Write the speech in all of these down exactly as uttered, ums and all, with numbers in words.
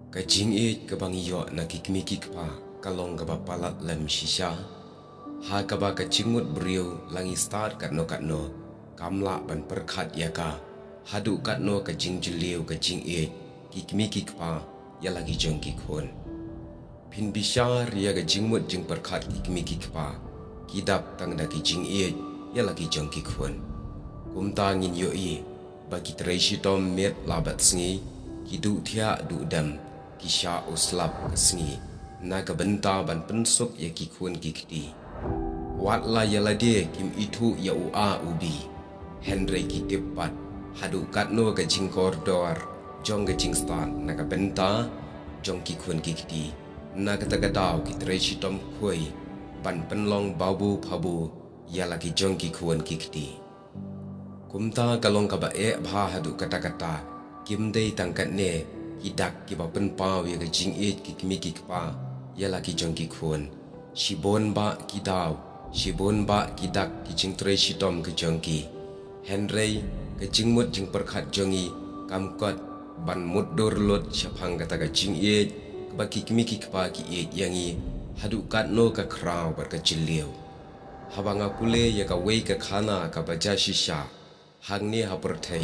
Ka jingïeit kaba ngi ïoh na ki kmie ki kpa ka long kaba palat lem shisha, ha kaba ka jingmut briew la ngi stad katno katno kam lah ban pyrkhat ïa ka, haduh katno ka jingjylliew ka jingïeit ki kmie ki kpa ïa la ki jong ki khun. Phin bishar ïa ka jingmut jingpyrkhat ki kmie ki kpa ki dap tang da ki jingïeit ïa la ki jong ki khun. Kumta ngin ïohi ba ki trei shitom miet la bad sngi, ki duh thiah duh dem, ki shah u slap ka sngi na ka bynta ban pynsuk ïa ki khun ki kti. Wat la ïa lade kim ithuh ïa u A u B, hynrei ki tip pat haduh katno ka jingkordor jong ka jingstad na ka bynta jong ki khun ki kti. Na kata ka daw ki trei shitom khuid ban pynlong babu phabu ïa la ki jong ki khun ki kti. Kumta ka long kaba eh bha haduh katta katta, kim dei tang katne ki dak kiba pynpaw ïa ka jingïeit ki kmie ki kpa ïa la ki jong ki khun. Shibun bah ki daw, shibun bah ki dak ki jingtrei shitom ki jong ki. Hynrei ka jingmut jingpyrkhat jong ngi kam kot ban mutdur lut shaphang kata ka jingïeit kaba ki kmie ki kpa ki ïeit ïa ngi haduh katno ka khraw bad ka jylliew. Haba nga pule ïa kawei ka khana kaba jia shisha hangne ha pyrthei,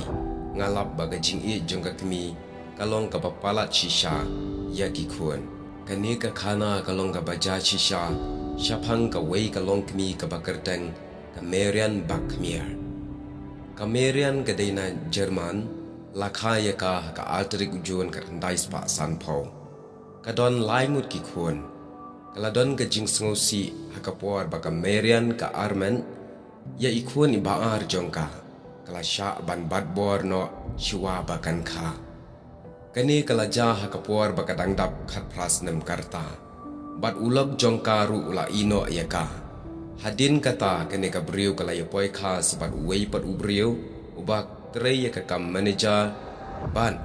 nga lap ba ka jingïeit jong ka kmie ka long kaba palat shisha ïa ki khun. Kane ka khana ka long kaba jia shisha shaphang kawei ka longkmie kaba kyrteng ka Marian Bachmeier. Ka Marian ka dei na Jerman, la kha ïa ka ha ka ar tarik u Jun ka khyndai spah sanphew. Ka don lai ngut ki khun. Ka la don ka jingsngewsih ha ka por ba ka Marian ka armet ïa i khun iba ar jong ka. Ka la shah ban bat bor noh shuwa ba kan kha. Kane ka la jia ha ka por ba ka dang dap khatphra snem ka rta bad u lok jong ka ruh u la ïeh noh ïa ka. Hadien kata kane ka briew ka la ïa poi kha sa bad uwei pat u briew uba trei ïa ka kam manager, bad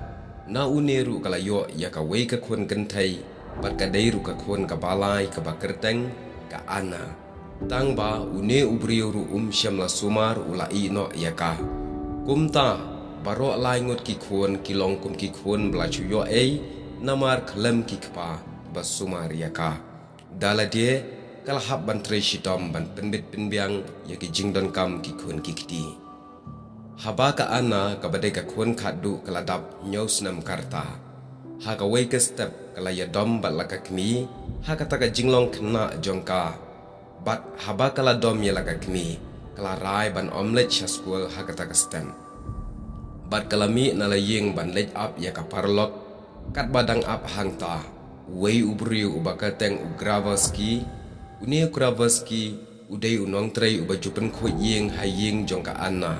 na une ruh ka la ïoh ïa kawei ka khun kynthei bad ka dei ruh ka khun kaba lai kaba kyrteng ka Anna. Tang ba une u briew ruh um shym la sumar, u la ïeh noh ïa ka. Kumta baroh lai ngut ki khun ki long kum ki khun ba la shu ïoh ei namar khlem ki kpa ba sumar ïa ka. Da lade ka la hap ban trei shitom ban pynbit pynbiang ïa ki jingdonkam ki khun ki kti. Haba ka Anna kaba dei ka khun khatduh ka la dap hynñiew snem ka rta, ha kawei ka step ka la ïadom bad la ka kmie ha kata ka jinglong khynnah jong ka. Bad haba ka la dom ïa la ka kmie, ka la rai ban ym leit sha skul ha kata ka step. Bad ka la mih na la ïing ban leit ap ïa ka paralok. Katba dang ap hangta, uwei u briew uba kyrteng u Graverski, une u Graverski u dei u nongtrei uba ju pynkhuid ïing ha ïing jong ka Anna.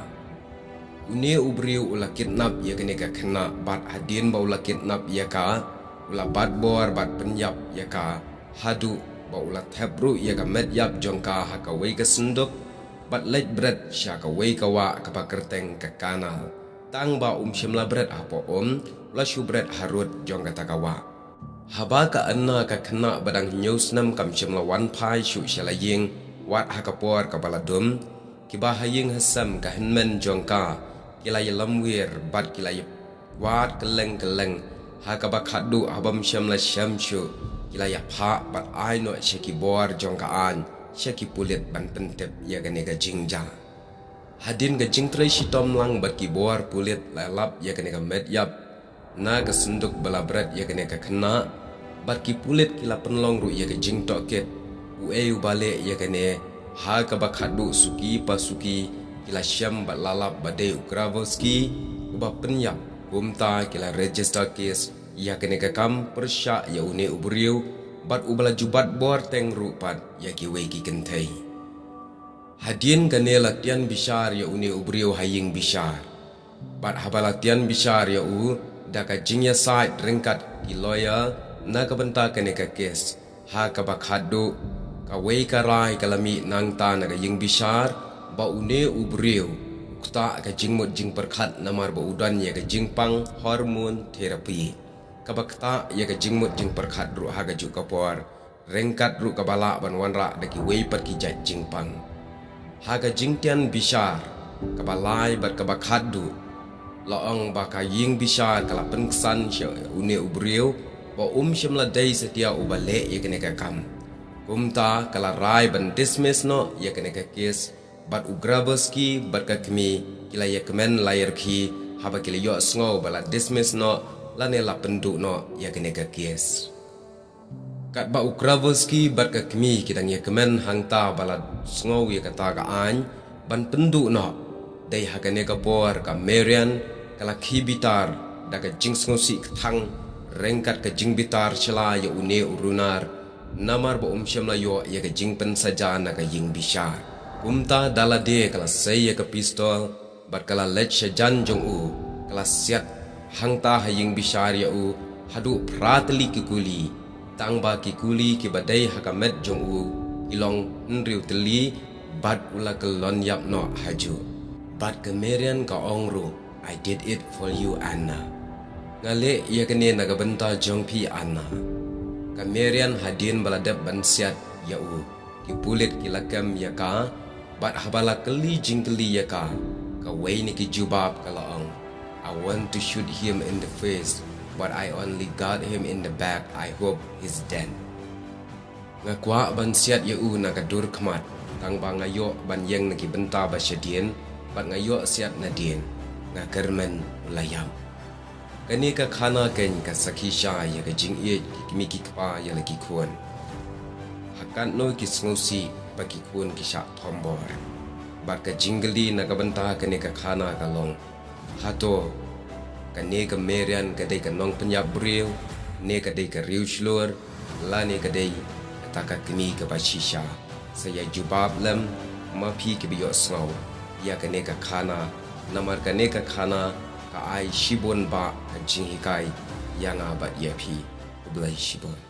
Une u briew u la kidnap ïa kane ka khynnah bad hadien ba u la kidnap ïa ka, u la bat bor bad pynïap ïa ka, haduh ba u la thep ruh ïa ka met ïap jong ka ha kawei ka synduk bad leit bret sha kawei ka wah kaba kyrteng ka Kanal. Tang ba um shym la bret hapoh um, u la shu bret harud jong kata ka wah. Haba ka Anna ka khynnah ba dang hynñiew snem kam shym la wan phai shuh sha la ïing wat ha ka por kaba la dum, kiba ha ïing ha sem ka hynmen jong ka ki la ïalam wir bad ki la ïa wad kylleng kylleng, ha kaba khatduh haba um shym la shem shuh ki la ïa phah bad ai noh sha ki bor jong ka aiñ, sha ki pulit ban pyntip ïa kane ka jingjia. Hadien ka jingtrei shitom lang bad ki bor pulit la lap ïa kane ka met ïap na ka synduk ba la bret ïa kane ka khynnah, bad ki pulit ki la pynlong ruh ïa ka jingtohkit uei uba leh ïa kane, ha kaba khatduh suki pa suki ki la shem bad la lap ba dei u Graverski uba pynïap. Kumta ki la register case ïa kane ka kam pyrshah ïa une u briew bad uba la ju bat bor teng ruh pat ïa kiwei ki kynthei. Hadien kane la tian bishar ïa une u briew ha ïing bishar. Bad haba la tian bishar ïa u da ka jingïasaid ryngkat ki lawyer na ka bynta kane ka kes, ha kaba khatduh kawei ka rai ka la mih nangta na ka ïing bishar ba une u briew u ktah ka jingmut jingpyrkhat namar ba u don ïa ka jingpang hormone therapy, kaba ktah ïa ka jingmut jingpyrkhat ruh ha kajuh ka por, ryngkat ruh kaba lah ban wanrah da kiwei pat ki jait jingpang. Ha ka jingtian bishar kaba lai bad kaba khatduh, la ong ba ka ïing bishar ka la pynksan sha une u briew ba um shym la dei satia uba leh ïa kane ka kam. Kumta ka la rai ban dismiss noh ïa kane ka kes, bad u Grabowski bad ka kmie ki la ïakmen la ïarkhie haba ki la ïohsngew ba la dismiss noh lane la pynduh noh ïa kane ka kes. Katba u Grabowski bad ka kmie ki dang ïakmen hangta ba la sngew ïa kata ka aiñ ban pynduh noh, dei ha kane ka por ka Marian ka la khie bitar da ka jingsngewsih kthang, ryngkat ka jingbitar sha la ïa une u runar, namar ba um shym la ïoh ïa ka jingpynsaja na ka ïing bishar. Kumta da lade ka la sei ïa ka pistol bad ka la leit sha jan jong u, ka la siat hangta ha ïing bishar ïa u haduh phra tylli ki kuli, tangba ki kuli kiba dei ha ka met jong u ki long hynriew tylli, bad u la kyllon ïap noh hajuh. Bad ka Marian ka ong ruh, "I did it for you, Anna." Nga leh ïa kane na ka bynta jong phi, Anna. Ka Marian hadien ba la dep ban siat ïa u, ki pulit ki la kem ïa ka, bad haba la kylli jingkylli ïa ka, kawei na ki jubab ka la ong, "I want to shoot him in the face, but I only got him in the back. I hope he's dead." Nga kwah ban siat ïa u na ka dur khmat, tangba nga ïoh ban ïeng na ki bynta ba shadien, bad nga ïoh siat nadien, nga kyrmen u la ïap. Kane ka khana keiñ ka sakhi sha ïa ka jingïeit ki kmie ki kpa ïa la ki khun. Ha katno ki sngewsih ba ki khun ki shah thombor. Bad ka jingkylli na ka bynta kane ka khana ka long, hato kane ka Marian ka dei ka nongpynïap briew, ne ka dei ka riewshlur, lane ka dei kata ka kmie kaba shisha? Sa ïa jubab lem ma phi kiba ïohsngew ïa kane ka khana, namar kane ka khana ka ai shibun bah ka jinghikai ïa nga bad ïa phi. Khublei shibun.